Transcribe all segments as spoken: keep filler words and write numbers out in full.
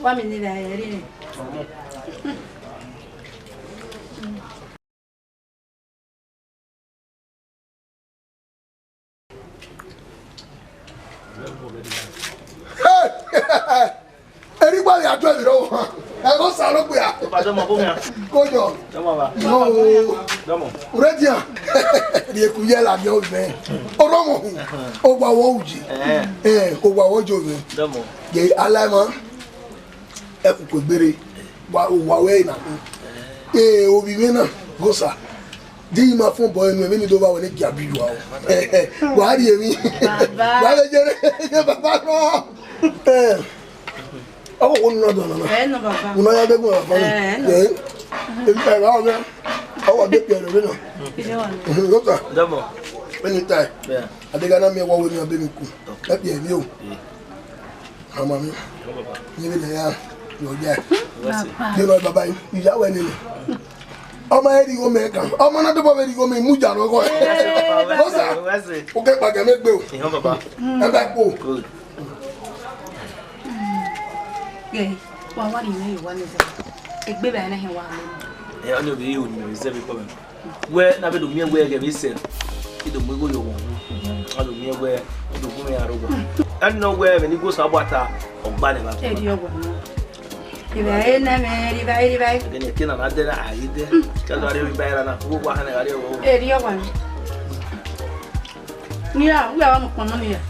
Wa mi ni vbe ẹre ni. Erigba ya due vbe rọ. Ẹghẹ Osa rọ gbe a. Ọba dọmọ bọ mẹ. Ko yọ. Dọmọ ba. No. Dọmọ. Ready a. Ri eku ye la mi o me. Orọmọ hu. Owa wo uji. Eh. Eh, owa wo jo me. Dọmọ. Ye ala ma. Ẹkhukuegbe rre, wa, wa wẹ na. Ee, ovbi mwẹ na, Gosa. Di ma fọn bọ enu, emwi ni do vba wẹ ne gia bi yua o. Wa rhie emwi. Baba. Wa vbe jere, ye baba nọ. Eh. Ọvọ wo nọ dọ nana. Eh, nọ baba. Una ya de gun baba ni. Eh, nọ. Eh. Ebi ta ba ọmọ. Ọwọ de piẹ lọ nọ. Ide wa nọ. Gosa. Dọmọ. Anytime. Yeah. Adega na mi wa wẹ ni abe mi ku. Okay. Ẹ piẹ mi o. Yeah. Ama mi. Ni vbe ne ya, yo ya. Baba. Ni lọ baba yi, iya wẹ nene. Ọmọ ẹ rhie igho mẹ kan. Ọmọ na dọbọ vbe rhie igho mẹ, mu ya rọ gọ. Wẹ sẹ, wẹ sẹ. Osa. Wẹ sẹ. O ke kpa gẹ mẹ gbe o. Ihọn baba. Ẹ bẹ kpo. Good. Ye, wa wa ni ne wa ni zẹ. Egbe bẹ ne wa ni. Ẹ, ọ ni obi yu ni zẹ bi kọ mẹ. Wẹ na vbe do miẹn wẹ ẹghẹ vbe sẹ, I do mu igho ye owa. A do miẹn wẹ, I do gu mwẹ aro owa. Ẹni nọ wẹ, vbene I gu Osanobua ta, ọ gba nẹ vbe agbọn. Erriọ owa nọ. Ivẹ ena mwẹ, rivai, rivai. Ẹgẹ ne ẹke na na dẹ na, a ghi dẹ. Ke a do gha rrie evba ra na, uwu owa họn ne a gha rrie ọvbọvbọ. Erriọ owa nọ. Ni ra, wẹ a wa mu ukpọn nọ ni ra.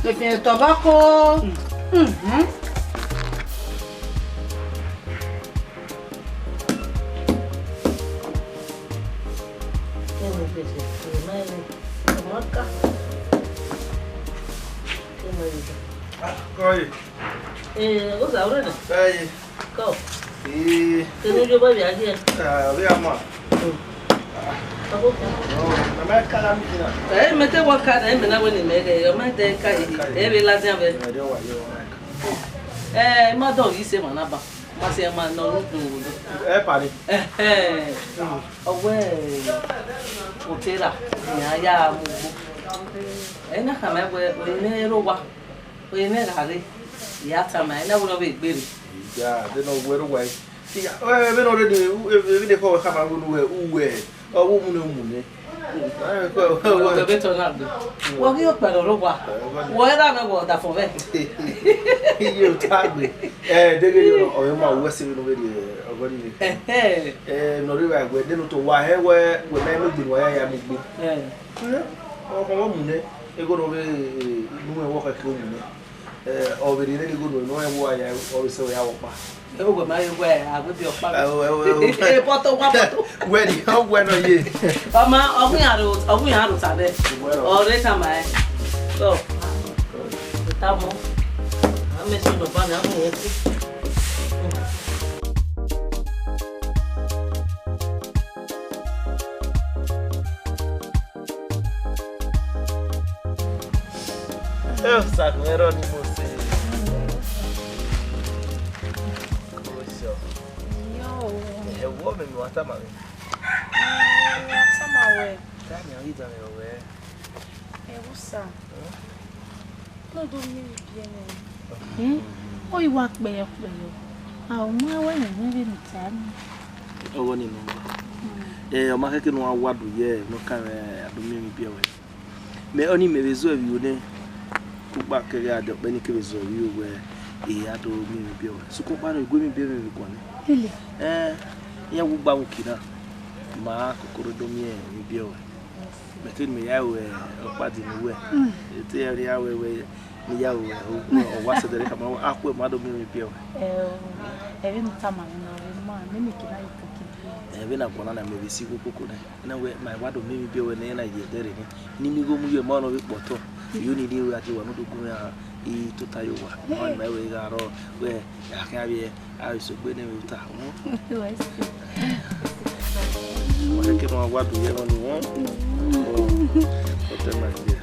Efian tobacco. Mhm. Kọe. Eh, Osa, ore na? Kọe. Ee. Kene yo ba ya ye. Ah, we ama. Mm. Abo ko. No, na ma kala mi na. Eh, mẹ te wa ka na, mẹ na wẹ ne mẹ ghe, ọ ma te ka yi. Ka yi. Ẹ vbe ladian vbe. Ẹ de wa yo ma ka. Eh, ma dọ yi se ma na ba. Ma se ma nọ ru dun wo do. Ẹ pare. Eh, eh. Ọwẹ otera, ni a ya mu gbo. Ẹ na khama wẹ, o ne ro wa. Ẹ ne gha rre, ya tama, ẹ na wẹ ne ọ vbe gbe rre. Ya, de ne ọ wẹ ro wa. Iya, ẹ, vbene ọ rre de, u, ẹ, vbene ekhọe khama wẹ ne uwẹ, uwẹ, ọ vbe mu ne mu ne. Ẹ, kọ, kọ, kọ. Ọgẹ vbe tọ na gbe. Wọ ghi okpẹ nọ rre owa. Ẹ, wọ ghi. Wọ ra mwẹ wọ da fọn vbe. Iye ota gbe. Ẹ, deghe yo, ọ ma wẹ se vbene ọ vbe rrie, ọ vbe rrie. Ẹhẹ. Ẹ, nọ rre vbe wẹ, de ne otọ wa hẹ wẹ, wẹ ma mu egbe ne uwa ya ya mu gbo. Ẹ. Ẹ, ọ kọ mu ne, egho ne ọ vbe, ẹ, unu ẹvbo khẹke mu ne. Ẹ, ọ vbe rhie ne igho ne ọ rẹn vbe uwa ya, ọ vbe sẹ ya vbe ọkpa. Ẹ, wẹ ma ye wẹ, a wẹ bi ọkpa. Ẹ, wẹ, wẹ, wẹ. Ẹ, bọtọ, wa bọtọ. Wẹ ni, ọ wẹ nọ ye. Ọ ma, ọ ghi iran ro, ọ ghi iran ro ta bẹ. Wẹ nọ. Ọ rre tama ẹ. So, ta mọ. A mẹ sọ nọ ba ni, a mọ yẹn ku. Eh, Osagun ẹrọ ni mo se. Oṣọ. Yo. Ẹ wo mẹ mi wa tama mi. Eh, wa tama wẹ. Tama mi, ọ ghi dan mi wẹ. Ẹ wo sa. Hmm? Ne ọ do miẹn vbe ibiẹ nẹ. Hmm? Ọ i wa kpẹyọkpẹyọ. A, ọ ma wẹ ne vbe ne ta ni. Ọghọ ni nọ. Hmm. Eh, ọ ma khẹke ne uwa wa do ye, ne ọ kan mwẹ, a do miẹn vbe ibiẹ wẹ. Mẹ ọnii mẹ vbe zẹ vbe iro nẹ, ukpa kẹghe a dẹ ọkpẹ ni kevbe zẹ vbe iro wẹ, e a do miẹn emwi biẹ ruẹ. Sokpan ọkpa nọ, I gu emwi biẹ mwẹ vbe guan nẹ. Really? Ẹn, iran wu gba vbe uki na, ma koko rre do miẹn emwi biẹ ruẹ. Mẹ te ne mẹ ya ru ọkpa di ne uwẹ. Mm. Te ẹre a wẹ wẹ ne I ya ru ọwa sẹdẹrẹ khama a khuẹ ma do miẹn emwi biẹ ruẹ. Ẹ o, ẹvbo ne u tama mwẹ na, ọ rre ma, mẹ miẹn eke na ye koko. Ẹ, vbene a guan na, mẹ vbe si igho koko nẹ. Ẹna wẹ, ma wa do miẹn emwi biẹ ruẹ nẹ, na ye ẹdẹrẹ nẹ. Ne I miẹn igho mu ye ma nọ vbe kpọtọ. Iyo ni rrie ruẹ, a je wa ne u do gu mwẹ a, I tota ye owa. Ma ma wẹ gha rrọọ, wẹ, a khian vbe, a vbe sẹ egbe nẹ vbe ota. Wa kẹkẹ ma wa do ye ẹmwẹ ne u wọn. Ọ, ọ tẹ ma ye.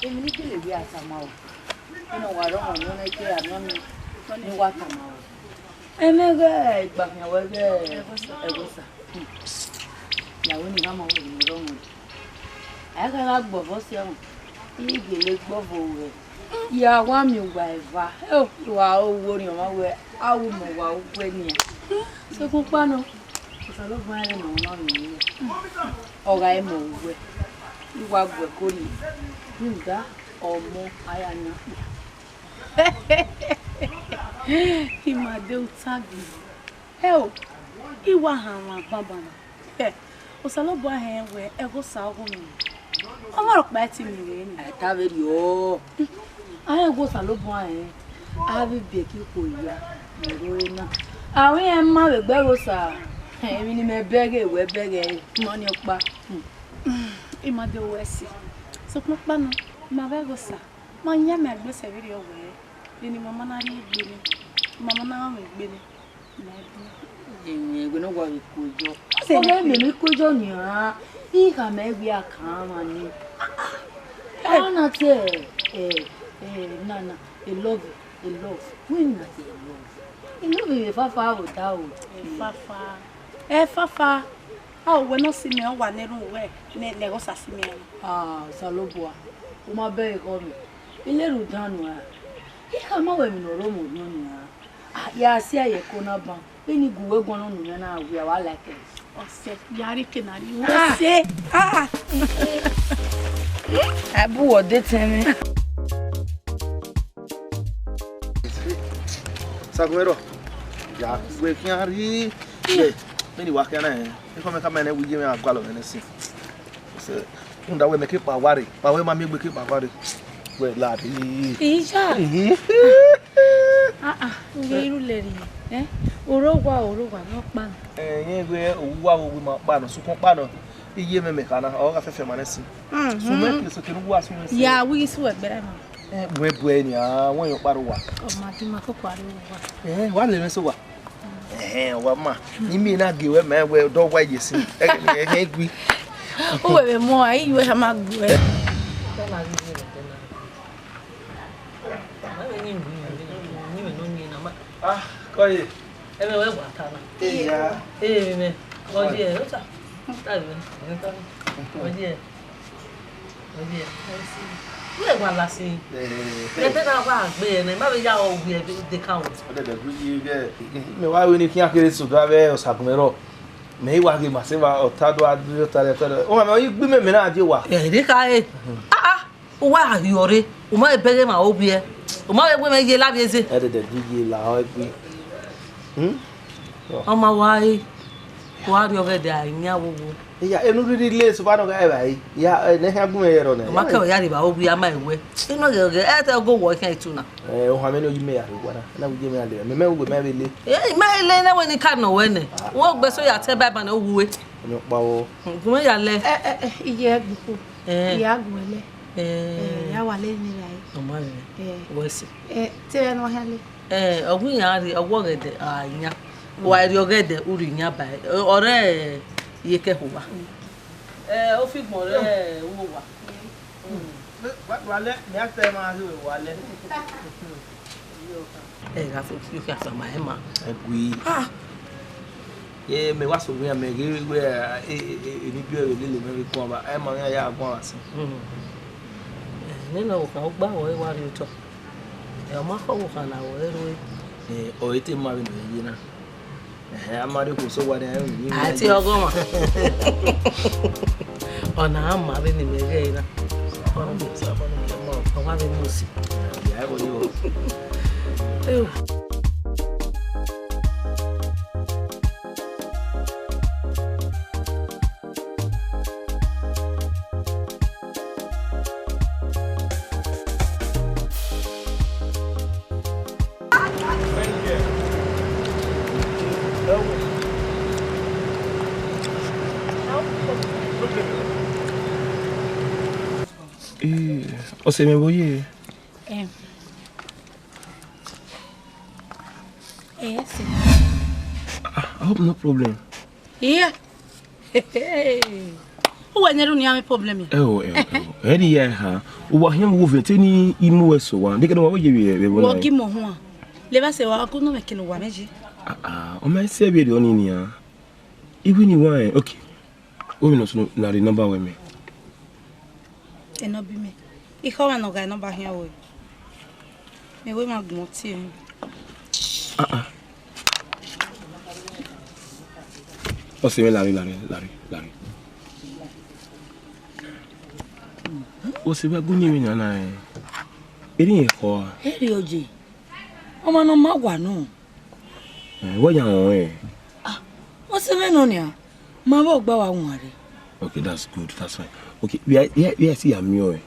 Emwi ne I gele wẹ a tama o. Ina wa rọ ọmọ nọ ne ke a nọ ni. Ne wa tama ruẹ. Ẹmwẹ ghẹ igbakhian wẹ ghẹ Ẹghosa. Ya wẹ ne I khama ruẹ vbene ọ rre ọmwa. A i gha gha gbe ọvọ si ọmwa, I gele gbe ọvọ ruẹ. Ya wa miẹn uwa eva, eo, I wa ru orhiọn ọmwa wẹ, a wu mẹ uwa ugbẹ nian. Sokpan ọkpa nọ, Osanobua rẹn ne ọ ma miẹn uwa. Ọ gha re mẹ uwẹ, I wa gu ẹko nii, rhunmwuda ọmọ a ya yan okpia. I ma de ru tagbọn. Ẹo, I wa hanmwa banbanna. Ẹ, Osanobua hẹn wẹ Ẹghosa ọghe mwẹ. Ọmwa rhọkpa i te miẹn vbe nian. A ta vberriọ. A rẹn wẹ Osanobua rẹn, avbe ibiẹka ikhuo hia ne ọ rre na. A ru iran ma vbe egbe Ẹghosa, emwi ne imẹ bẹghe, wẹ bẹghe, nọ ọnii ọkpa. I ma de ru ẹse. Sokpan ọkpa nọ, ma vbe Ẹghosa. Ma yan mẹ egbe sẹ vberriọ wẹ, vbene ima ma na rrie egbe nẹ, ima ma na mwẹ egbe nẹ, mẹ bu. Ẹwẹ ne ọ wa vbe ku iyọ. Ọ sẹ ọ ghẹ mẹ ne I ku iyọ nian, I khama ẹre wẹ a kan mwa ni. A na te, ẹ, ẹ, na, na, I love, I love. Wẹ na te I love. I love vbe fafa vbe odaro. Ẹ fafa. Ẹ fafa. A, wẹ ne ọ si mẹ, ọ wa ne erhunmwu wẹ, ne, ne Ẹghosa si mẹ. Ah, Osanobua, u ma bẹghe ekhọe mwẹ. I lele udan nuẹn ra? I khama wẹ emwi ne ọ rre ọmọ orhiọn nian. Ah, ya si ẹre ye ẹko na ban. Vbene I gu uwẹ guan nọ unu mwẹ na, wẹ a wa like ẹre. Ọsẹ, ya rhie eke na rhie. Ah. Ọsẹ. Ah. A bu wẹ ọdẹ tẹn mwẹ. Sagumwẹrọ, ya wẹ khian rhie. Vbene I wa khian na, ekhọe mwẹ khama nẹ wẹ iye mwẹ a gualọ mwẹ nẹ sin. Sẹ, rhunmwuda wẹ mẹ ke kpa owa rre, kpa wẹ ma miẹn egbe ke kpa owa rre. Wẹ la rhie. Iya. Ehe. Ah, ah, u ghi ru lẹrẹ, eh? Oro wa, oro wa, ne ọ kpa nọ. Eh, irẹn wẹ owa vbe owa ma kpa nọ, sokpan ọ kpa nọ. Iye mwẹ mẹ kha na, ọ gha fẹfẹ ma nẹ sin. Mhm. Sunu mẹ ke so kere uwa sunu ẹse. Ya, wẹ isu ẹgbẹrẹ ma. Eh, wẹ bu ẹre nia, wẹ yọ kpa rre owa. Ọ ma di ma koko a rre owa. Eh, wa lele mwẹ sẹ owa. Ẹhẹn, wa ma. Ni mi na gie wẹ ma wẹ dọ wa ye sin. Ẹghẹ ni ẹghẹ gui. U wẹ vbe mu a, I yu ẹre ma gu ẹre. Ah, kọ ye. Ẹmwẹ wẹ wa ta na. Eya. Ee, mẹ. Ọ di ẹ, ọ ta. Ta mẹ. Ọ di ẹ. Wẹ wa lasi. Eh, ẹdẹ na wa gbe ẹnẹ, ma vbe ya ọ wiẹ de ka wẹ. Ọ dẹdẹ gu yi gẹ. Mẹ wa wẹ ne I khian kere sodua vbe Osagunmwẹrọ. Mẹ i wa ghe ma se wa ọta do a do ta rẹ ta rẹ. Ọ ma mẹ ọ i gbe mẹ mẹ na die wa. Ẹ de ka e. Ah ah. U wa gha rhiọrre, u ma vbe bẹghe emwa ovbiẹ, u ma vbe wẹ mẹ ye la vbe eze. Ẹdẹdẹ gu ye la ọ gbe. Hmm? Ọ ma wa re, wa rrie ọghẹdẹ a yan wowo. Iya, enu rhirhi le sẹ uwa nọ gha evbare. Ya, ẹ, ne khian gu mwẹ yẹrọ nẹ. Ọ ma kẹ ya rhie evbare ovbiẹ a ma wẹ. Inu ọghẹghẹ, ẹ te ọgọ wọ khian itu na. Ẹ, ohan mwẹ ne oyi mẹ ya rre owa na. Na wu ye mẹ ya le. Mẹ mẹ wu mẹ vbe le. Ẹ, i ma le ne wẹ ni ka nọ wẹ nẹ. Wọ gbe so ya te ba ba na wu we. Ọni ọkpa wọ. Gu mwẹ ya lẹ. Ẹ, ẹ, ẹ, iye ẹgbukhu. Ẹ. Iye agu ẹlẹ. Ẹ. Ẹ, ya wa le ni ra e. Ọ ma rẹ. Ẹ. Wẹ si. Ẹ, te ẹ nọ hia le. Ẹ, ọ gu iran rhie, ọ gu ọghẹdẹ, a, iyan. Wa rhie ọghẹdẹ, u rhie iyan ba. Ọ rẹ iye kẹ ho wa. Ẹ, ofigbọn rẹ uwu owa. Wa, wa lẹ, mẹ a tẹ ma he wa lẹ. Ẹ gha fo fi okhian sama ẹ ma. Ẹ gui. Ah. Ye mẹ wa so wian mẹ ghe wẹ, e, e, e, eni bi ẹre lele mẹ vbe guan ba. Ẹ ma wian ya guan ba sin. Mm. Ẹ, nene ọvbokhan ọgba wọ ẹ wa rhie otọ. Ẹ, ọ ma khọ ọvbokhan na wọ ẹ rue. Ẹ, ọ i te ma vbene ọ ye na. Ẹhẹn, a ma rhie okhuo sẹ owa nian, ẹ, ẹ, ẹ, a te ọghọmwa. Ọna a ma vbene imẹ ghẹ na. Ọ wa vbe mu si. Ya, ẹ, ọ yo. Eo. Eh, ọse mwẹ vbe ọ ye? Em. Eh, sir. Ah, I hope no problem. Yeah. Uwẹ ne erhunmwu iran mwẹ problem ya? Ẹ o, ẹ o, ẹ o. Ẹ ni ya ha. Uwa hian wo vẹ te ni imu ẹso wa. Dekẹ ne wa we ye vbe vbe. Wo gi mo huan. Levba sẹ wa, gu nọ mwẹ kene uwa mwẹ ye. Ah, ah, ọ ma sẹ vberriọ nii nian. Iwinna wa rẹn, okay. Wẹ vbene ọ sunu na rhie number wẹ mẹ? Enọbi mẹ. Ikọ mwa ne ọ gha number khian ruẹ. Mẹ wẹ ma gbọn tie mwẹ. Ah, ah. Ọ sẹ mwẹ, la rhie, la rhie, la rhie, la rhie. Ọ sẹ vbe gu uyinmwẹ nian na, eh. Erriọ ekhọe a? Erriọ oje. Ọmwa ne ọ ma wa nọ. Eh, wẹ ya rẹn ọnrẹn? Ah, ọ sẹ mwẹ nọ nian. Ma vbe ọgba wa wanre. Okay, that's good, that's fine. Okay, where, where, where I see your mirror?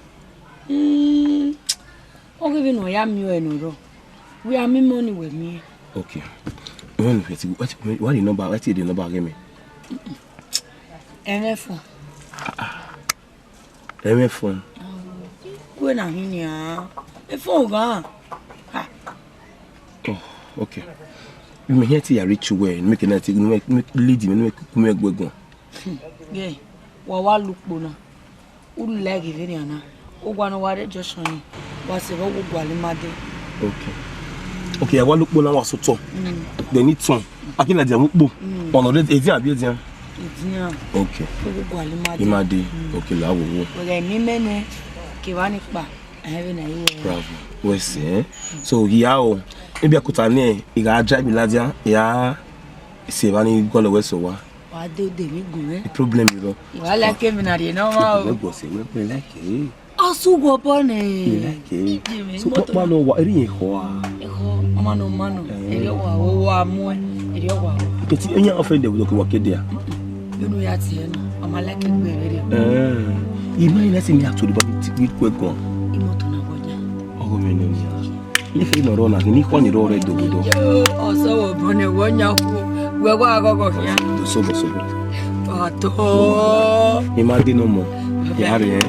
Hmm, ọ ghi vbe ne ọ ya miẹn ọe nọ rọ. Wẹ a miẹn imẹ ọnii wẹ miẹn. Okay. When you get, what, what the number, what the number give me? Ẹmwẹ fun. Ẹmwẹ fun. Wẹ na hin nian. Efun gha. Ha. Oh, okay. Mẹ hian te ya reach well, make na te, make lady me, make me gbe guan. Hmm, yeah. Wa wa lu ukpo na. U like vbe nian na. Owa ne wa rre junction ni. Wa sẹ vbe ọ gu gualọ ima dee. Okay. Okay, a wa lu ukpo na wa sẹ otọ. Mm. Then it turn. A ghi na dia mu ukpo. Mm. Ọna rre edian abi edian? Edian. Okay. Ọ gu gualọ ima dee. Ima dee. Mm. Okay, la wo wo. Wẹ gha miẹn imẹ nẹ, kevba ni kpa. Ẹ vbe na yi wẹ. Bravo. Wẹ sẹ, eh? So, hia o. Ibi a kota nẹ, I gha drive ladian, I gha sẹ evba ni gualọ wẹ sẹ owa. Wa de, de mi gu mwẹ. The problem you know. Wa like mi na rhie nọ ma o. Wẹ gbọ sẹ, wẹ, wẹ like e. Ọ sẹ uwẹ obọ nẹ. Mi like e. Ije mwẹ, so, imoto papa na. No wa, erriọ ekhọe a? Ekhọe, ọmwa ne ọ ma nọ. Eh. Erriọ wa, ọ wa mu ẹ, erriọ wa. Kẹti, eyan offend wẹ, wa ke dia. Unu ya tie nọ, ọ ma like egbe vberriọ. Eh. I ma na sẹ ne a to the baby ti ku ẹ guan. Imoto na wọ ya. Ọghe mwẹ nọ nia. Ne kherhe ne ọ rrọọ na, ne I khuan ni rrọọ rre dogodo. Yo, ọ sẹ vbe obọ nẹ, wẹ ọyan khu, wẹ wa ghọghọ khian. Sobo, sobo. Ọtọ. I ma de nọ mọ, I gha rre.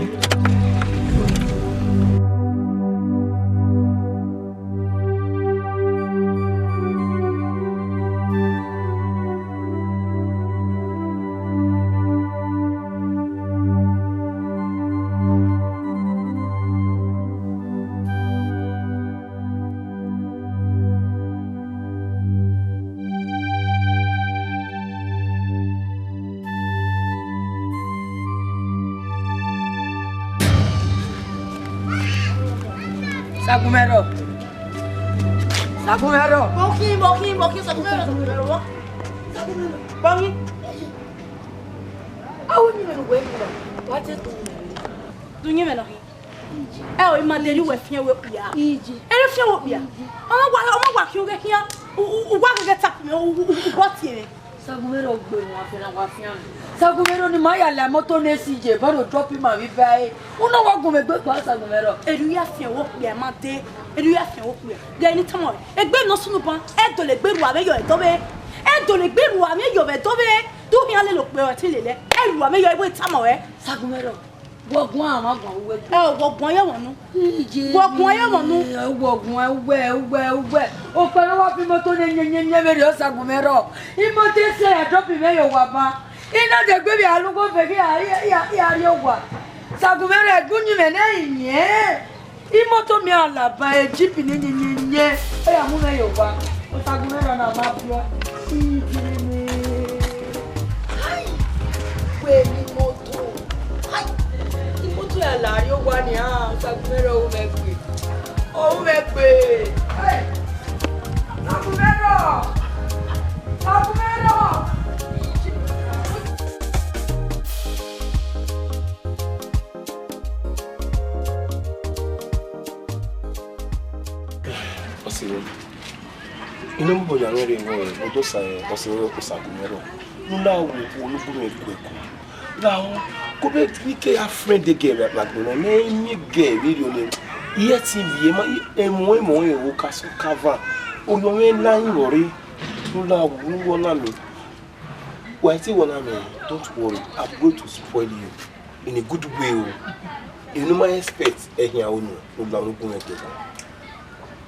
Sagumwẹrọ. Sagumwẹrọ. Mọ khin, mọ khin, mọ khin, Sagumwẹrọ, Sagumwẹrọ, wa. Sagumwẹrọ. Mọ khin. Awu ni mẹ wẹ ni wa. Wa te tu. Du uyinmwẹ nọ khin. Ẹ o, ima de rhie uwẹ fian wẹ okpia. Ije. Ẹ rhie fian wẹ okpia. Ọmọ wa, ọmọ wa khian ghe khian. U, u, u wa ghe ghe tap mẹ, u, u, u, u bọ tie mwẹ. Sagumwẹrọ gbe wọn afẹn na wa fian. Sagumwẹrọ ni ma ya la imoto ne esi je, baro drop ima vbe iba ẹre. Unu wa gu mwẹ egbe gba Sagumwẹrọ. Erriọ u ya fian wẹ okpia ma de. Erriọ u ya fian wẹ okpia. Ghe ne I tama ruẹ. Egbe ne ọ sunu ban, ẹ dọlegbe ru amwẹ yọ ẹdẹ ọvbehe. Ẹ dọlegbe ru amwẹ yọ vbe ẹdẹ ọvbehe. Du khian lele okpia ọre te lele. Ẹ ru amwẹ yọ, I wẹ tama ruẹ. Sagumwẹrọ. Wọ guan, a ma guan uwẹ gbe. Ẹ o, wọ guan ye ẹmwẹ unu. Ije. Wọ guan ye ẹmwẹ unu. Wọ guan uwẹ, uwẹ, uwẹ. Okpia ne ọ wa fi imoto ne yẹnyẹnyẹn vberriọ Sagumwẹrọ. Imoto esi ya drop mwẹ ye owa ban. I na de egbe vbe a lugho vbe ghe a, a, a, a rrie owa. Sagumwẹrọ, ẹgbẹe uyinmwẹ nẹ I yẹn. Imoto miẹn alaba, e jeep ne yẹnyẹnyẹn. Ọ ya mu mwẹ ye owa. Sagumwẹrọ na ma biẹ. Ije mwẹ. Hai. Wẹ ni imoto. Hai! Imoto ya la rrie owa nian, Sagumwẹrọ, ọ ru mwẹ gbe. Ọ ru mwẹ gbe. Hai! Sagumwẹrọ! Sagumwẹrọ! Ọse mwẹ, I nọ mobọ ya mwẹ rre vbọ, ọ do sa ọse mwẹ Sagumwẹrọ. Ne u na wo, wo ne u bu mwẹ guẹko. Lahọ, ko be ni ke ya friend girl vbe agbọn nọ, ne I miẹn girl vberriọ nẹ, I ẹtin viẹ ma, emọ emọ rẹn wo ka sọ ka van. Oyọ mwẹ la yin vbọ rre, ne u la wu ne uwọ na mẹ. Wa i te wọ na mẹ, don't worry, I'm going to spoil you in a good way o. Emwi ne u ma expect, ẹhian unu, ne u la unu gun ẹgbẹe.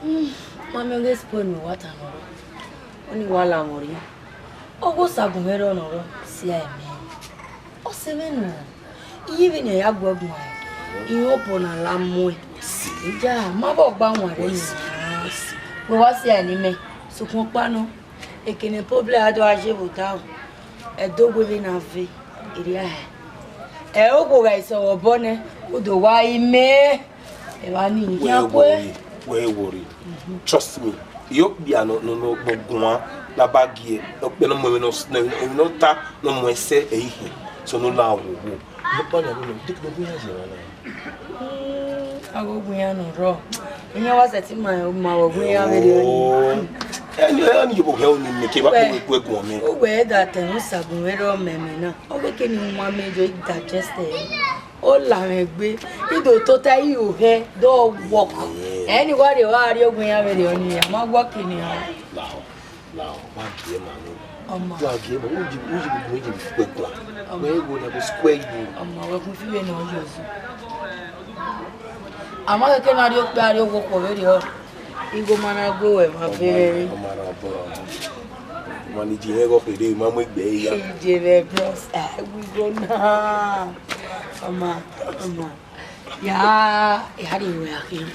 Mm, ma miẹn ọghe spoil me wa ta nọ rọ. Ọni wa la mwẹ rre. Ọghe Sagumwẹrọ nọ rọ, sia ẹmwẹ. Ọse mwẹ nọ, iye vbene a ya gu ẹre guan, irẹn obọ ne a la muẹn. Iya, ma vbe ọgba wanrẹn nian. Wẹ wa si ẹre ne imẹ, sokpan ọkpa nọ, ekene problem a do gha ye vbe odaro, ẹdẹ owa vbe na ve, erriọ hẹ. Ẹ, okhuo gha sẹ vbe obọ nẹ, u do wa imẹ, evba ni Wẹ khian worry, kue. Wẹ worry. Trust me. Iyo okpia nọ nọ nọ nọ guan na ba gie, okpia nọ mu emwi nọ s- nọ emwi nọ ta nọ mu ẹsẹ ẹ i hin. So no la wo wo. Iyo okpia nọ nọ dik nọ bu ya ye na. Agho gu iran nọ rrọọ. Iran wa sẹtin ma ma vbe gu iran vberriọ nii. Ẹni ẹni yobọ hẹ oni mẹ ke ba ko ku ẹguọn mẹ. Uwẹ da tẹ ne usagun vberriọ mẹ mẹ na. Ọ ghe ke ni wan mẹ yo digest ẹ. Ọ la mwẹ egbe. I do tota iro hẹ do work. Ẹni wa rrie wa rrie gu iran vberriọ nii, a ma work ni a. Lao, lao, wa gie ma ni. Ọma. Wa gie ma, u ji u ji bu u ji bu ku ẹguọn. Wẹ wo na go square you. Ọma, wẹ gun fi vbe ne ọ yo zu. A ma keke na rrie okpia rrie owa okhuo vberriọ. Igho ma na gu wẹ ma vbe rẹre. Ọma ra bọ ra. Ma ni ji mwẹ ghe ọ kherhe, ma mu egbe ya. Ije vbe bros, ah, we go now. Ọma, ọma. Ya, ya rhie ruẹ akhin.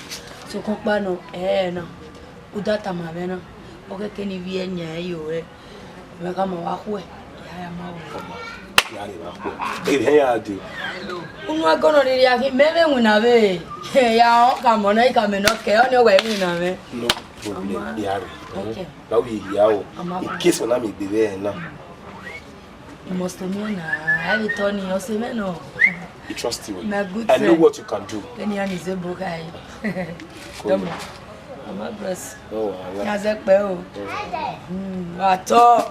Sokpan ọkpa nọ, ẹ na. U da tama mwẹ na. Ọ keke ne I viẹ yan ẹre ye ruẹ. Mẹ khama wa khuẹ, ya ya ma wẹ. Ya rhie vbe akhuẹ. Unu ẹgọnọ rhirhi akhin, mẹ vbe winna vbe. Ya ọ ka mọ na, I ka mẹ nọ kẹ, ọnii ọ wẹ winna mwẹ. No problem, ya rhie. Okay. Na u ye hia o. In case ọna miẹn egbe vbe ẹre na. You must tell me na, I will tell you, ọse mwẹ nọ. I trust you. My good friend. I know what you can do. Any hand is able, guy. Come on. Mama bless. No wahala. Ya zẹ kpẹ o. Atọ.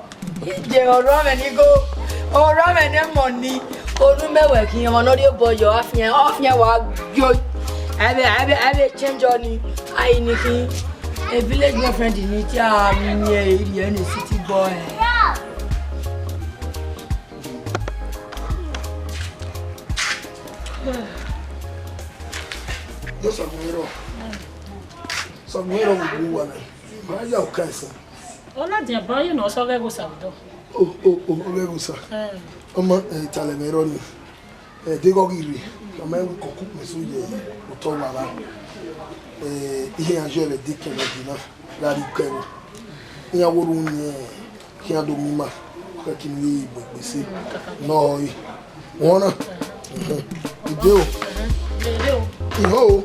Ije ọrọ mwẹ ni go. Ọrọ mwẹ ne mọ ni. Onu mẹ wẹ khin ọmọ nọ rhie obọ yọ afiẹn, afiẹn wa yo. Ẹ vbe, ẹ vbe, ẹ vbe change ọnii. Ai ni khin. A village boyfriend ni te a miẹn erriọ ne city boy. Yo, Sagunmwẹrọ. Sagunmwẹrọ vbe uwa na. Ma ya oka ẹsan. Ọ na dian ba ye nọ sọ ghẹ gho sa vbe dọ. O, o, o, ọ ghẹ gho sa. Eh. Ọmọ, eh, italẹ mwẹ rọ ni. Eh, deghẹ ọ ghi rre, ọ ma kọkọ ukpọn eso ye otọ wa ra. Eh, ihe iran yọ ẹre de kẹmẹ di na, gha rrie ukẹ ẹvbo. Iran wo ru yẹn, khian do miẹn ima, ọ khẹke ne I vbe mu egbe sẹ. Nọ ọre. Wọn na. Ide o. Ihọ o.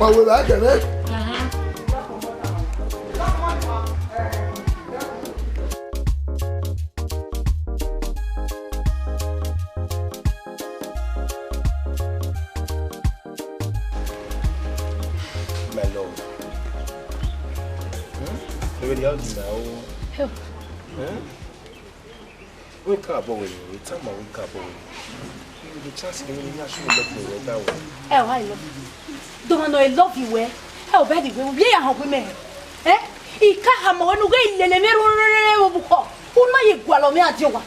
Wa wẹ vbe a kẹ mwẹ. My love. Hmm? Baby, how do you now? Help. Hmm? Wake up, boy. It's time I wake up, boy. You the chance to be in your shoe, look for your down. Ẹ wa I love you. Dọmọ nọ I love you wẹ. Ẹ o bẹghe wẹ, u ye ya họn gbe mẹ. Ẹ? I ka khama wẹ ne u ghẹ lele mwẹ rorororo vbe obukhọ. U na ye gualọ mwẹ adiowa.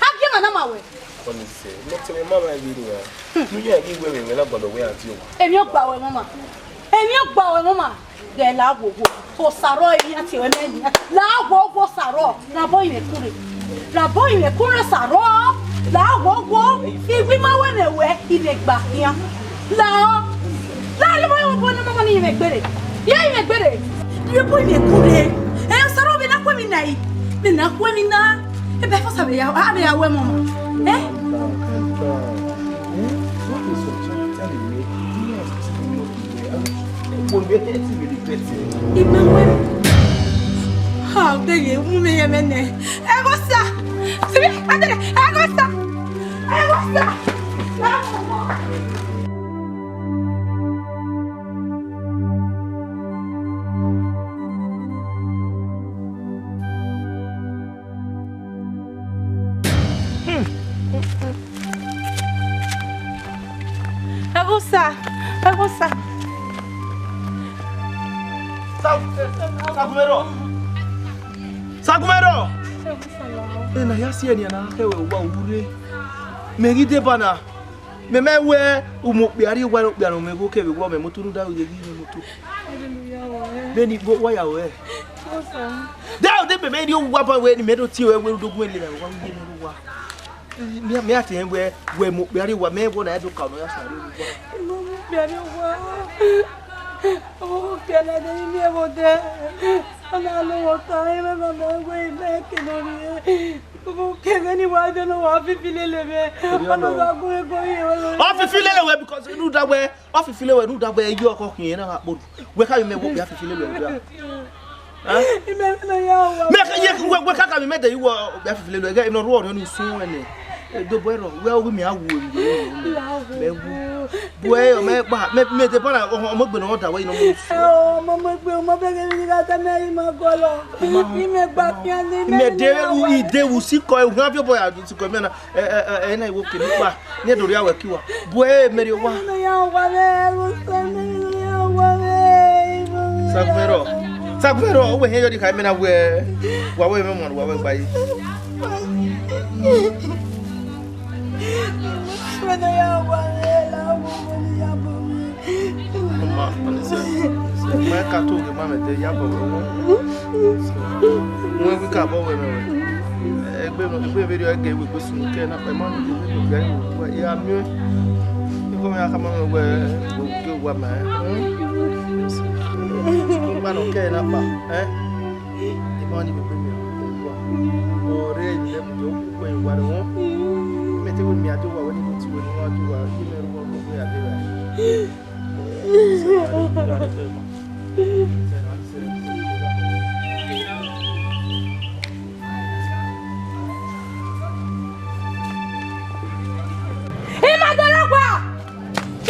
A gie ma na ma wẹ. Kọni sẹ, mẹ te mwẹ ma ma vbe nia. Nu ya ghi wẹ mwẹ na gualọ wẹ adiowa. Emwi ọgba wẹ mama. Emwi ọgba wẹ mama. Ghẹ la wo wo, Osaro emwi a tie ruẹ mẹ nian. La wo wo Osaro, la bọ imẹ kurre. La bọ imẹ kurre Osaro, la wo wo, I wi ma wẹ mẹ wẹ, I vbe gba khian. La ọ, la rhie obọ imẹ kurre ne mama ni imẹ gbere. Ye imẹ gbere. Rhie obọ imẹ kurre. Ẹ Osaro vbe na khuẹ emwi na yi, vbe na khuẹ emwi na. Ebe fo sa vbe ya, a vbe ya wẹ mama. Eh? Calm down, calm down. Hmm? What is your child? Tell me. Imẹ wẹ. Ha, de ye mu me ye me nẹ. Ẹghosa. Sibi, adere, ẹghosa. Ẹghosa. Ẹghosa, ẹghosa. Sagunmwẹrọ. Sagunmwẹrọ. Ena ya si ẹre nian na khẹ wẹ owa urre. Mẹ ghi deba na. Mẹ ma wẹ u mu okpia rrie owa, okpia ne ọ mwẹ igho kevbe owa, ọ mwẹ imoto ne u da ru ye ghi mwẹ imoto. Vbene igho wa ya ruẹ. Da ode mẹ mẹ rrie owa ba wẹ ne imẹ do tie ruẹ wẹ u do gu mwẹ lele owa, u ye mwẹ owa. Mẹ, mẹ a te rẹn wẹ, wẹ mu okpia rrie owa, mẹ wẹ na do ka nọ ya sa rrie owa. Okpia rrie owa. Ọmọ kẹlẹ ne I miẹn vbe odẹ. Ọ na nọ mwẹ ọta, I mwẹ mama wẹ I mẹ ke nọ rrie. Ọmọ kẹlẹ ne I wa dẹ ne ọ wa fifi lele mwẹ. Ọ na gha gu mwẹ gu ye. Ọ fifi lele wẹ because ne u da wẹ, ọ fifi lele wẹ ne u da wẹ, ẹ yi ọkọ khian na gha kpolu. Wẹ ka vbe mẹ wẹ okpia fifi lele wẹ dia. Ẹ? I mẹ vbe ne ọ ya wa. Mẹ ka ye wẹ, wẹ ka ka vbe mẹ de yi wẹ okpia fifi lele wẹ, ẹghẹ ne ọ rhuọ ọnii, ọnii usun ẹnẹ. Edobo ẹrọ, wẹ ọ ghi mẹ a wu emwi wẹ mẹ wu. Bu ẹ, ọ mẹ kpa, mẹ, mẹ deba na, ọ, ọ mọ egbe ne ọ da wẹ, I nọ mu usun. Ẹ, ọ mọ, mọ egbe, ọ mọ bẹghe ne I gha da mẹ, I ma gọlọ. I ma, I mẹ gba khian ne I mẹ mẹ de, ya u, wa. I de wu sikọ, u khian viọ obọ ya sikọ mẹ na. Ẹ, ẹ, ẹ, ẹ, na iwo kene kpa, ne do ria wẹ ki wa. Bu ẹ, mẹ rhie owa. Mẹ ya wa vbe, ẹ, ru sẹ, mẹ ya wa vbe, ẹ, ru sẹ. Sagumwẹrọ, Sagumwẹrọ, ọ wẹ hẹn yọ di kha mẹ na wẹ, wa wẹ mẹ mọ, wa wẹ gba yi. Mẹ ya wa vbe, la wo, mẹ ya wa vbe. Ọma, ọnẹsẹ, ma ka to ghe ma mẹ te ya bọ wẹ wọn. Wọn wi ka bọ wẹ mẹ wẹ. Egbe, egbe vbe rriọ ẹgẹ wẹ egbe sunu kẹ na, ẹ ma ni egbe vbe ya wẹ, ya miẹn. Ikọ mẹ ya ka ma mẹ wẹ, wẹ ke wa ma. Gba nọ kẹ na kpa, ẹ? Ẹ ma ni egbe mẹ wa. Ore ni lẹ mu yo ku wẹ wa rẹ wọn. Mẹ te wẹ mi a do wa wẹ ni ko ti wẹ ni wa do wa, ye mẹ ru wa ko ya de wa. Imade rọgba!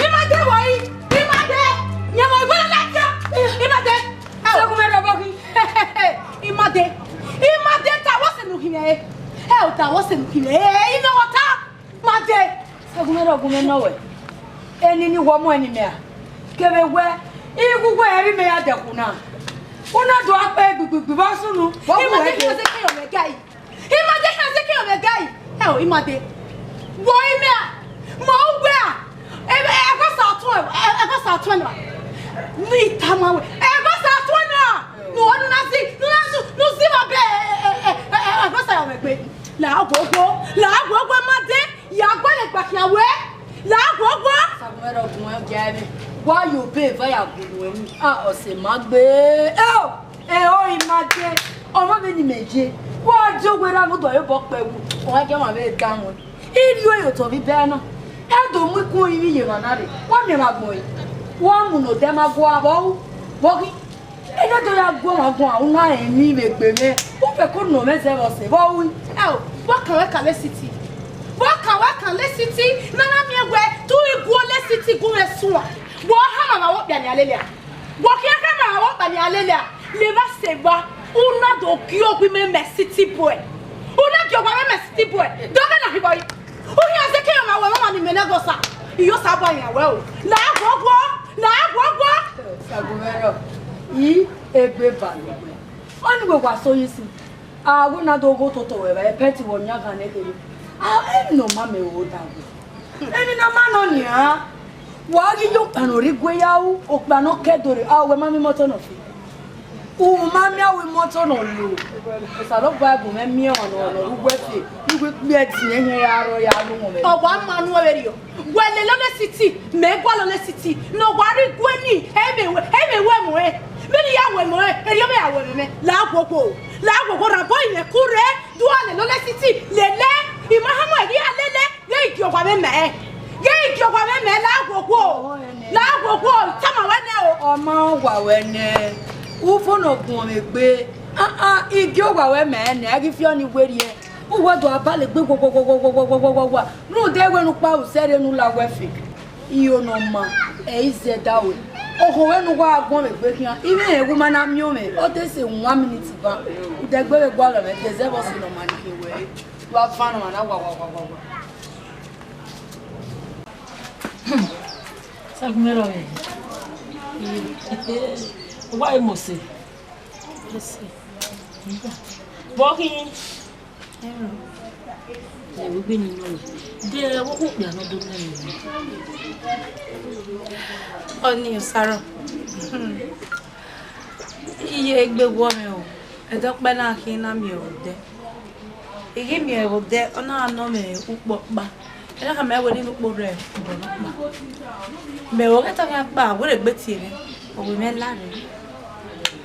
Imade wọyi! Imade! Yẹn wọ iwẹ lẹtẹ! Imade! Sagumwẹrọ vbọ khin. Imade! Imade ta wọ sẹ ne u khin mwẹ re. Ẹ o ta wọ sẹ ne u khin mwẹ re. Ẹ, I nọ wọ ta. Imade! Sagumwẹrọ gu mwẹ nọ wẹ. Eni ni wọ mu ẹni mẹ a. Kevbe wẹ, igho uwẹ ẹre imẹ ya dẹkun na. U na do akpẹ gbigbigbi vbe sunu. Imade khian zẹ ke yọ mwẹ ga yi. Imade khian zẹ ke yọ mwẹ ga yi. Ẹ o, Imade. Wọ imẹ a. Ma uwẹ a. Ẹ, ẹ, ẹghẹ sa tuẹn, ẹ, ẹghẹ sa tuẹn na. Ne I tama wẹ. Ẹghẹ sa tuẹn na. Ne u na zi, ne u na zi, ne u zi ma bẹ, ẹ, ẹ, ẹ, ẹ, ẹghẹ sa yọ mwẹ gbe. La guọguọ, la guọguọ Imade. Ya gualọ egbe khian wẹ, la guọguọ. Sagumwẹrọ gu mwẹ gia ẹmwẹ. Wa ye obọ eva ya gu mwẹ ru. A, ọse ma gbe. Ẹ o, ẹ o, Imade. Ọmọ vbene imẹ ye. Wa die owẹ ra ne u do ye obọ kpẹ wu. Ọ gha gie ọmwa vbe dan wẹ. I rhie ẹre ye otọ vbe ibẹ na. Ẹ do mu ikun orinmwi ye emwa na rre. Wa miẹn vbe agbọn ẹre. Wa mu ne odẹ ma gua vbe ọ ru. Vbe ọ ghi Ẹ ya do ya guọmwa guan, u na rẹn emwi vbe egbe mwẹ, u fẹko nọ mwẹ zẹ vbe ọse vbe ọ ru. Ẹ o, wa kan wẹ kan lẹ city. Wa kan wẹ kan lẹ city, ne a na miẹn wẹ te u i guọ lẹ city gu mwẹ suan. Wa hama ma wẹ okpia ne a lele a. Wa khian hama ma wẹ okpia ne a lele a. Ne evba sẹ evba, u na do gie owa mwẹ mẹ city boy. U na gie owa mwẹ mẹ city boy. Dọghe na hibọ yi. U khian zẹ ke ọmwa wẹ ọmwa ni mẹ ne ẹghẹ Osa. I yo Osa bọ yan wẹ o. La guọguọ, la guọguọ. Sagumwẹrọ, I egbe ba ne uwẹ. Ọni wẹ wa so yi sin. A wẹ na do gho toto wẹ vbe pẹnti wẹ ọyan ghan ne kherhe. A, emwi ne ọ ma mẹ ro da wẹ. Emwi ne ọ ma nọ nian. Wa ghi ye okpia ne ọ rre igue ya ru, okpia ne ọ kẹ do rre, a wẹ ma miẹn imọto nọ fi. U ma miẹn avbe imọto nọ lo. Osanobua gu mwẹ miẹn ọmwa ne ọ rre uwu ẹfe, ighẹ ikpia ẹtin ẹhiẹn ya rrọọ ya lo wọn mwẹ. Ọ wa ma nu ẹvberriọ. Wẹ lele Ole City, mẹ gualọ Ole City, ne ọ wa rre igue ni, ẹ i vbe wẹ, ẹ i vbe wẹ ẹmwẹ ọnrẹn. Vbene I ya wẹ ẹmwẹ ọnrẹn, erriọ mẹ ya wẹ ẹmwẹ mwẹ. La guọguọ, la guọguọ, rhan obọ imẹ ku rre, do a lele Ole City, lele, I ma hama ẹre a lele. Ghe I gie owa mwẹ mẹ, ghe I gie owa mwẹ mẹ, la guọguọ, la guọguọ, I tama wẹ nẹ o. Ọ ma owa ruẹ nẹ, u fo ne ọ guọnmwẹ egbe. Ah, ah, I gie owa ruẹ mẹ nẹ, a ghi fi ọnii werriẹ. Uwẹ do abalẹ egbe wa, wa, wa, wa, wa, wa, wa, wa, wa, wa. Rhunmwuda ẹwẹn ne u kpa ru sẹ rre ne u la wẹ fe. Iyo ne ọ ma, ẹ i zẹdẹ ruẹ. Okhọn ruẹ ne uwa gha guọnmwẹ egbe khian, I mwẹ rẹn wẹ u ma na miẹn ọmwẹ, ọ te sẹ one minute ban. Udẹgbe vbe gualọ mwẹ, de ẹzẹ vbe ọ sẹ ne ọ ma ni khin wẹ re. Wa fan ọmwa na wa, wa, wa, wa, wa. Sagumwẹrọ, wa e mose. Vbe ọ khin? Ẹ wẹ egbe ni nọ wẹ. De wẹ okpia ne ọ do nẹ mwẹ. Ọni Osaro. Iye egbe wọ mwẹ o. Ẹdẹ ọkpa na khin na miẹn vbe odẹ. I ghi miẹn vbe odẹ, ọ na nọ mwẹ ukpo ọkpa. Ẹ na khama wẹ ne ukpo rre obọ nọkpa. Mẹ ọghe tama kpa, wẹ rhe gbe tie mwẹ. Ọ wẹ mwẹ la rre.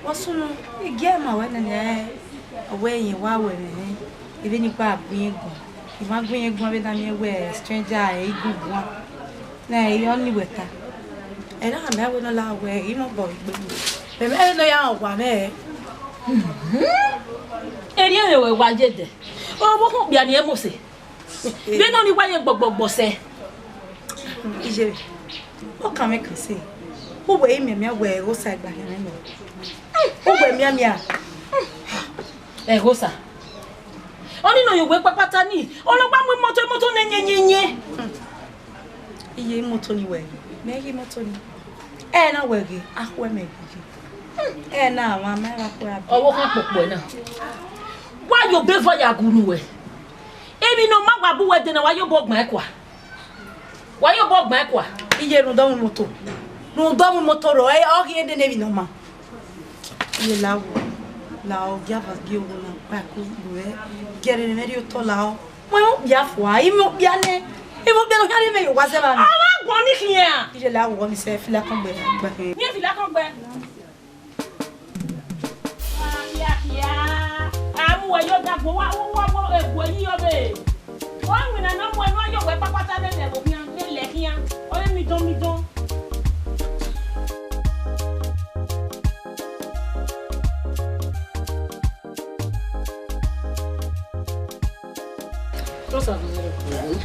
Ọ sunu, I gie ma wẹ nene, ọ wẹ irẹn wa wẹ mwẹ, I vbe ni gba gu irẹn guan. I ma gu irẹn guan vbe na miẹn wẹ stranger ẹre I gu guan. Na ẹre ọ ni wẹ ta. Ẹ na mẹ wẹ nọ la wẹ I mobọ egbe. Mẹ mẹ vbe nọ ya rẹn ọgua mwẹ. Erriọ rẹ wẹ wa ye dẹ. Ọvbokhan okpia ni ẹ mose. Vbene ọ ni wa ye gbọgbọgbọ sẹ. Iye, ọ kan mwẹ kan sẹ. Uwẹ i mianmian wẹ ẹghosa ẹgbakhian nẹ. Uwẹ mianmian. Ẹghosa. Ọni nọ ye uwẹ kpakpata ni, ọ na gba mu imoto, imoto nẹ yẹnyẹnyẹn. Iye imoto ni wẹ, mẹ ghe imoto ni. Ẹ na wẹ ghe, akhuẹ mẹ ghe. Ẹ na, mwa ma ra khuẹ abi. Ọvbokhan kpokpo na. Wa ye obọ evọ ya gu unu wẹ. Emwi ne ọ ma wa bu wẹ dee na, wa ye obọ gban ẹkua. Wa ye obọ gban ẹkua. Iye rhunmwuda ọmwa imoto. Rhunmwuda ọmwa imoto rọ, ẹ, ọ ghi dee ne emwi ne ọ ma. Iye la wo, la ọ gia va gie owo na, wa ku ru ẹ, gie ẹre ne mẹ rhie otọ la ọ. Mu emwi okpia fua, imẹ okpia nẹ, imẹ okpia ne ọ khian rhie mẹ ye owa zẹ evba nẹ. Ọ ma guan ni khian. Iye la wo, mi sẹ fila kọn gbẹ, gba. Miẹn fila kọn gbẹ. Khiakhia, a mu wẹ ye odagbo, wa, wa, wa, wa, egbe yi ọvbe. Ọ winna ne ọ mu ẹnu ayọ wẹ kpakpata vbe lẹ vbe khian, vbe lẹ khian, ọ vbe midọn midọn.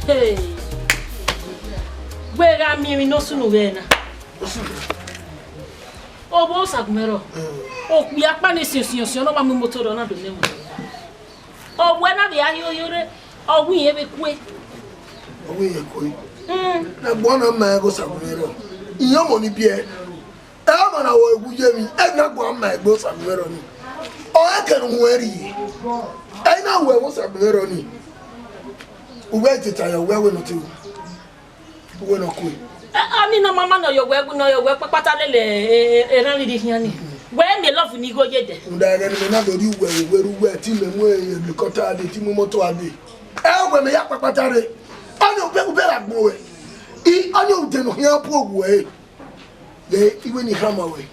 Hey. Wẹ gha miẹn emwi ne ọ sunu vbe na. Ovbi Osagunmwẹrọ, okpia ọkpa ni siọn siọn siọn ne ọ wa mu imoto rọ na do nẹ ẹmwẹ. Ọ wẹ na vbe a hio hio rre, ọ wẹ irẹn vbe kue. Ọ wẹ irẹn kue. Mm. Na ẹgbẹe ọna ma ẹre Osagunmwẹrọ. Irẹn ọmọ ni biẹ. Ẹ ọmọ na wọ egwu ye emwi, ẹ na gua ma egbe Osagunmwẹrọ ni. Ọ ẹkẹ ne u huẹn rrie. Ẹ i na wẹ vbe Osagunmwẹrọ ni. Uwẹ teta ya, uwẹ wẹ ne ọ te ru. Uwẹ ne ọ kue. Ẹ, ọni ne ọ ma ma ne ọ ye owẹ, ne ọ ye owẹ kpakpata lele, e, e, erhan rhirhi khian ni. Wẹ miẹn love ni igho ye dẹ. Rhunmwuda ẹghẹ ne imẹ na do rhie uwẹ, uwẹ rre uwẹ, te imẹ mu helicopter dee, te I mu imoto dee. Ẹ wẹ mẹ ya kpakpata rre. Ọni obẹ, ubẹ ra gbọn wẹ. I, ọni odẹ ne ọ khian bu owẹ ẹre. Ye iwẹ ni khama wẹ.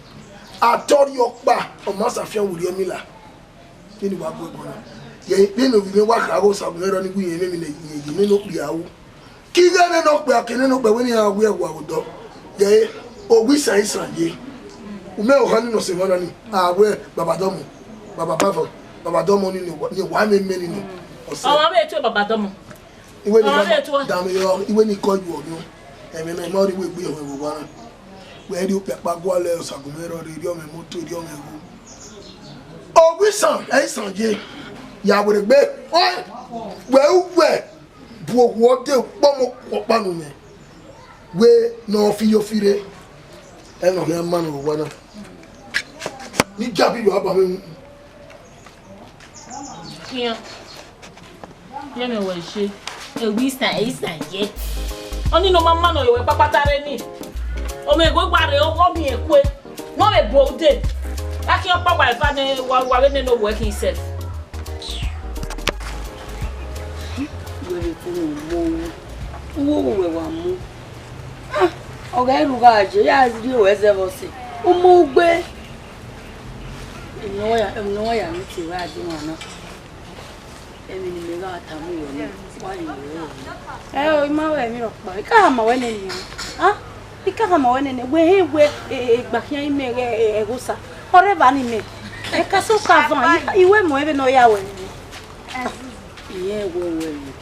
Atọrhiọkpa, ọ ma sa fian werriẹ ọmila. Vbene wa gu ẹbọ na. Ye vbene ovbi mwẹ wa kha ghe Osagunmwẹrọ ni gu irẹn mwẹ ne irẹn ye mwẹ ne okpia ru. Ke ighẹ nene okpia, ke nene okpia wẹ ne iran wi ẹwa odọ. Ye, owa isan isan ye. Umẹ ohan ni nọ sẹ emwa na ni. A wẹ Baba Dọmọ, Baba Bavọ, Baba Dọmọ ni, ni wa mwẹ mẹ ni nọ. Ọsẹ. Ọmwa vbe tuẹ Baba Dọmọ. Iwe ni Ọmwa vbe tuẹ. Dame yọ, iwe ni kọ yu ọdun. Ẹmwẹ ne ma rri iwe gbe ẹhọn vbe owa na. Wẹ rhie okpia kpa gualọ Osagunmwẹrọ rre, rhie ọmwẹ moto, rhie ọmwẹ igho. Owa isan, ẹ isan ye. Ya werriegbe. Ọẹn, wẹ uwẹ bu ohu ọdẹ ukpọmọ ọkpa nu mwẹ. Wẹ ne ọ fi yo fi rre. Ẹ nọ khian ma ne owa na. Ni jabi yo aba mwẹ. Khian. Ye mẹ wẹ je. Ewu isan, isan ye. Ọni ne ọ ma ma nọ ye owẹ kpakpata rre ni. Ọ mwẹ egbe gba rre, ọ miẹn kue. Ne ọ vbe bu ude. A khian ọkpa wa eva nẹ, wa, wa vbe nene owẹ khin sef. Wẹ vbe kunu mu owu. Uwu owu wẹ wa mu. Ah, ọ ghẹ rhu gha je, ya rhie owẹ zẹ vbe ọse. U mu ugbe. Emwi ne ọ ya, emwi ne ọ ya ni te wẹ a di wan na. Emwi ne imẹ gha tama uwẹ nẹ, wa ye wẹ rẹ. Ẹ o, I ma wẹ emwi rhọkpa. I ka khama wẹ nene o. Ah, I ka khama wẹ nene. Wẹ he wẹ, e, e, egba khian imẹ ghẹ, e, ẹghosa. Ọ rre evba ni mẹ. Ẹ ka so ka van. I, I wẹ mọ ẹmwẹ ne ọ ya wẹ nene. Irẹn wẹ wẹ mọ.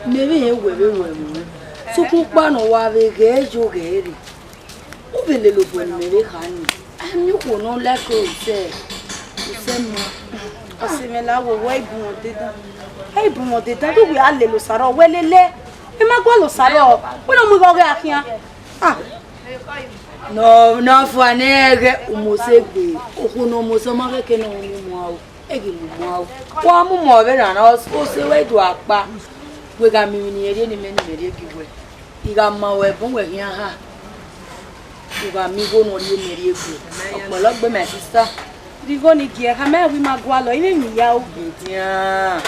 Mẹ vbe irẹn wẹ vbe wẹ mọ. Sokpan ọkpa ne ọ wa vbe ghẹ yo ghẹ rre. U vbe lele obọ ne imẹ vbe kha nii. A miẹn okhuo ne ọ like ẹ, isẹ, isẹ ma. Ọse mwẹ la wo, wẹ i bu mwẹ ọdedan. Ẹ i bu mwẹ ọdedan, do wẹ a lele Osarọ, wẹ lele. I ma gualọ Osarọ, wẹ ne ọ mu igho ghe a khian. Ah. Nọ, nọ fua ne ẹghẹ u mose gbe, okhuo ne ọ mose ọ ma khẹke ne ọ mu mua o, e ghi mu mua o. Wa mu mua vbe rran na, ọ, ọ sẹ wẹ do akpa. Wẹ gha miẹn emwi ne irẹn rhie ne imẹ ne imẹ rhie gie wẹ. I gha ma ruẹ ẹbun wẹ khian ha. U gha miẹn igho ne ọ rhie mẹ rhie gbe. Ọkpọlọ gbe my sister. Rhie igho ni gie, khama ẹre wẹ I ma gualọ, I vbe emwi ya o. Edian.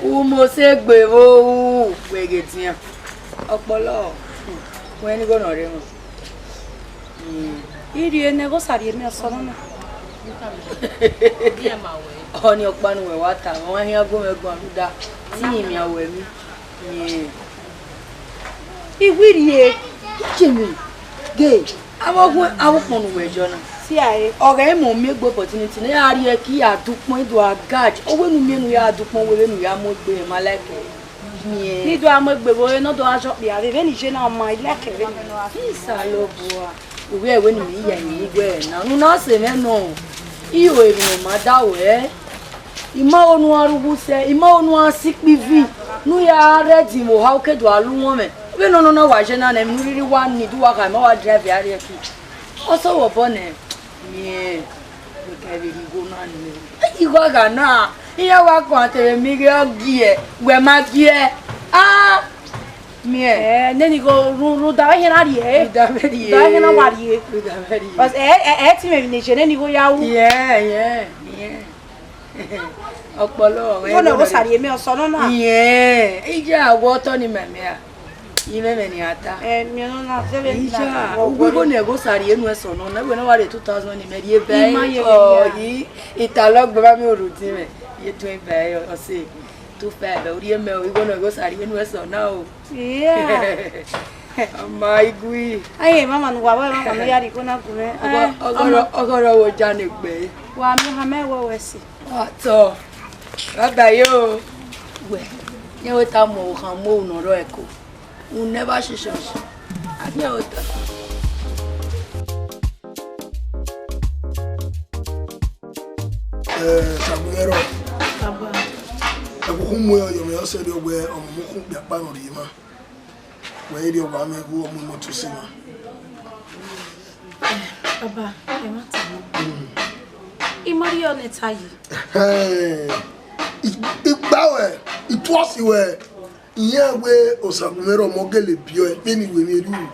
U mose gbe vbe ohu, wẹ ghe edian. Ọkpọlọ, wẹ ne igho ne ọ rre mwa. Hmm. I rhie ne ẹghẹ Osa rhie mẹ, ọ sẹ ọmọ na. Ọni ọkpa ne uwẹ wa ta, ọ wa khian gu mwẹ guan rhunmwuda te I miẹn uwẹ emwi. Miẹn. I wi rhie, I ye emwi. Ghe, avbe ọghuẹ, avbe ukpọn ne uwẹ yọ na. Si a re. Ọ ghẹ mẹ miẹn egbe opportunity ne a rhie ẹki ya dukpọn, I do a guard. Ọ wẹ ne u miẹn ne u ya dukpọn, wẹ vbene u ya mu egbe, ma like ẹre. Miẹn. Ne I do a mu egbe vbe ore ne ọ do a zọ okpia vbe, vbene I ye na, ọ ma, I like ẹre vbene ọ a. Isalobua. Uwẹ wẹ ne imẹ ya emwi ne uwẹ na, ne u na sẹ mwẹ nọ. I ru emwi ne ọ ma da wẹ. I ma ho ne u gha rre uwu sẹ, I ma ho ne u gha si ikpivi, ne u ya rre ẹdin vbe oha, u ke do a lu uwọnmwẹ. Vbene ọnọna wa ye na nẹ, emwi ne u rhirhi wa need, u wa kha, ma wa drive a rrie ẹki. Ọ sẹ vbe obọ nẹ, miẹn, wẹ ka vbe rhie igho na nẹ. Igho gha na, iran wa kọnrọn te vbe miẹn ighe ọ giẹ, wẹ ma giẹ. Ah! Miẹn. Eh, nene igho rhunmwuda vbe ehẹn na rhie. Rhunmwuda vbe rhie. Rhunmwuda vbe ehẹn na wa rhie. Rhunmwuda vbe rhie. Because ẹ, ẹ, ẹ ti mwẹ emwi ne I ye nene igho ya ru. Yẹ, yẹ, yẹ. Ọkpọlọ ọghẹ. Igho ne ọ Osa rhie mẹ, ọ sẹ ọmọ na. Yẹ, I ya wẹ otọ ni mẹ mẹ a. I mwẹ mwẹ ni a ta. Eh, miẹn ọnọna, zẹ vbe. I ya, uwu igho ne ẹghẹ Osa rhie nuẹn sẹ ọmọ na, wẹ ne ọ wa rhie two thousand ni mẹ rhie vẹ. I ma ye vbe ya. Ọ, I, I ta lọ gbe ba mi orhunmwuda mwẹ. I ye tuẹn ba ẹre, ọ sẹ. Two five, u rhie mẹ o, igho ne ẹghẹ Osa rhie nuẹn sẹ ọmọ na o. Yeah. Ọ ma igui. Aye, mama, ne uwa vbe mama ne ọ ya rhie igho na gu mwẹ. Ọgọ-, eh, ọgọrọ, ọmọ. Ọgọrọ wo ja ne egbe. Wa miẹn oha mẹ wẹ wẹ si. Ọtọ. Bye bye yo. Wẹ, yẹn wẹ ta mu okhan mu unu rọ ẹko. U never ṣiṣẹ ọṣẹ. A miẹn wẹ ta. Eh, Sagunmwẹrọ. Baba. Ẹ khukhun mu ọyọ mwẹ, ọ sẹ rriọ wẹ ọmọ mu khun kpiakpa ne ọ rhie mwa. Wẹ i rhie ọwa mwẹ gu ọmọ imọto si mwa. Baba, ẹ ma ta mọ. Mm. I ma rhie ọnẹ ta yi. Eh, I, I gba wẹ, I trust wẹ. Iran wẹ Osagunmwẹrọ ọmọ gele biẹ ọe, vbene I wẹ emwi erriọ.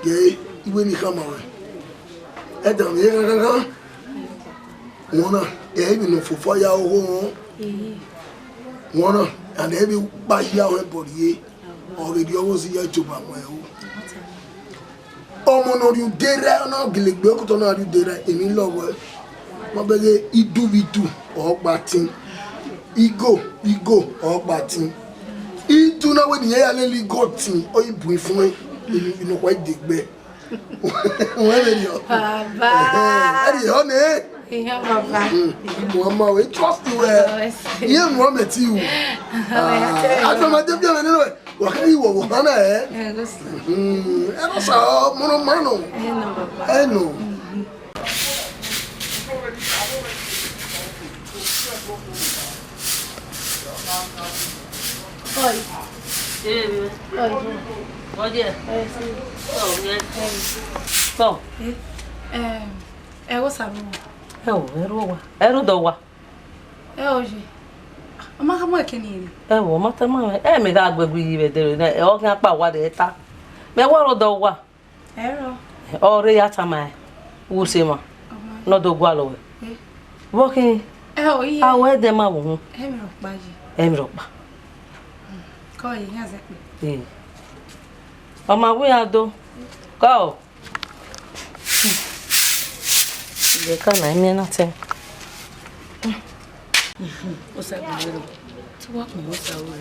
Ghe, I wẹ ne I khama ruẹ. Ẹdẹ mwẹ ghanghanghan. Wọna, ẹ i vbe ne ọ fofo ya ogho rọn. Wọna, and ẹ i vbe kpa hia ọnrẹn bọ rrie. Ọ vbe rhie ọghe ozi ya Job amuẹn ru. Ọmọ ne ọ rhie ude rre, ọ na gele gbe okotọ na rhie ude rre, emwi lọghọe. Ma bẹghe idu vbe idu, ọ gba tin. Igo vbe igo, ọ gba tin. Idu na wẹ ne irẹn ya lele igo tin, ọ i bu ifuẹn, emwi nọkhua i degbe. Wẹ vberriọ. Baba. Ẹrriọ nẹ. Iyan baba. Mm, Muhammad, we trust you, eh. Baba, we see. Iye Muhammad ti wu. Baba, we tell you. Ah, after my dear, wa kẹ iwọ wo hana, eh? Eh, go see. Mm, ẹ no sa ọmọ nọ ma nọ. Eh, no, baba. Ẹ no. Mm-hmm. Oi. Eh, oi. Oye. Eh, si. Oh, yeah. Eh. So. Eh, em, ẹ wo sa ru. Ẹ wo, ẹ ru wa. Ẹ ru do wa. Ẹ o ye. Ọ ma kha mu ẹkẹn ni re. Ẹ wo, ọ ma ta ma, ẹ mẹ gha gu egbe yi vbe dẹ re, ẹ, ọ khian kpa wa de ta. Mẹ wa ro do wa. Ẹ rọ. Ọ re ya tama ẹ, wo se ma, ọ ma. Ne ọ do gualọ wẹ. Eh. Vbọ khin? Ẹ o, iye. A wẹ dẹ ma vbe uhun. Ẹ mẹ rhọkpa yi. Ẹ mẹ rhọkpa. Kọ yi, iran zẹ kpe. Eh. Ọ ma wẹ iran do. Kọ. Vbe ka na imiẹn na tẹ. Osa gbe ro. Te wa kun Osa ro.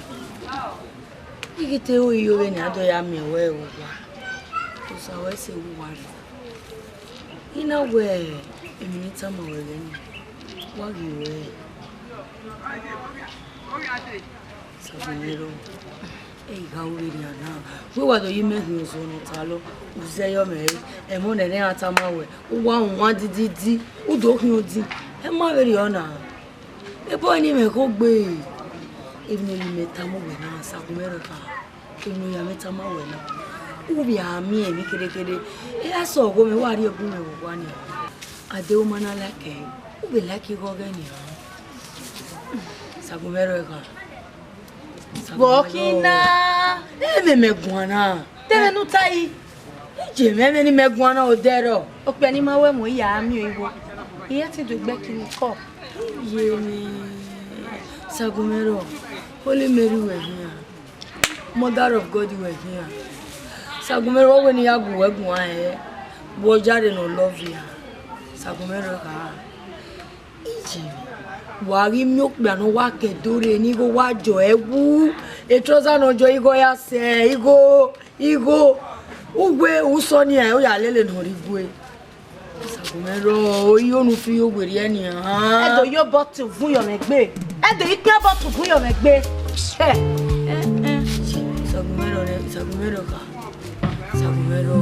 I ghi te ru iyo vbene a do ya miẹn wẹ owa. Osa wẹ sẹ vbe uwa rre. I na wẹ emwi ne I tama ruẹ ghẹ ni, wa ghi ruẹ. Sagunmwẹrọ, ẹ i gha ru vberriọ na. Wẹ wa do ye imẹ khian ozọ ne ọ ta lọ, u zẹ yọ mẹ re, ẹmwẹ ne iran tama wẹ, u wa wan dididi, u do khian odin, ẹ ma vberriọ na. Ebo ni mwẹ kho gbe, emwi ne imẹ tama wẹ na, Sagunmwẹrọ kha. Emwi ne ọ ya mwẹ tama wẹ na, u vbe a miẹn emwi kherhe kherhe. E a sẹ ọghomwẹ, wa rhie gu mwẹ vbe owa nian. Ade u ma na like ẹre, u vbe like igho ọghẹ nian. Sagunmwẹrọ kha. Vbọ khin na? Ẹ mẹ mẹ guan na. Te vbene u ta yi. Iye mwẹ vbene imẹ guan na odẹ rrọọ. Okpia ne I ma wẹ mu, I ya miẹn igho. I ya te do egbe kini kọ. Iye mwẹ. Sagunmwẹrọ, Holy Mary wẹ khian. Mother of God wẹ khian. Sagunmwẹrọ, wẹ ne I ya gu wẹ guan hẹ. Vbe ọ yare ne ọ love ya? Sagunmwẹrọ kha. Iye, wa ghi miẹn okpia ne ọ wa ke do rre ne igho wa jọ ẹwu, trouser ne ọ jọ igho ya sẹ, igho, igho. Uwe usọ nian, ọ ya lele ne ọ rre igue. Sagunmwẹrọ, iyo ne u fi yo werriẹ nian. Ẹdo yo bottle vun yọ mwẹ egbe. Ẹdo ikpian bottle vun yọ mwẹ egbe. Ẹ, ẹ, ẹ. Sagunmwẹrọ rẹ, Sagunmwẹrọ kha. Sagunmwẹrọ.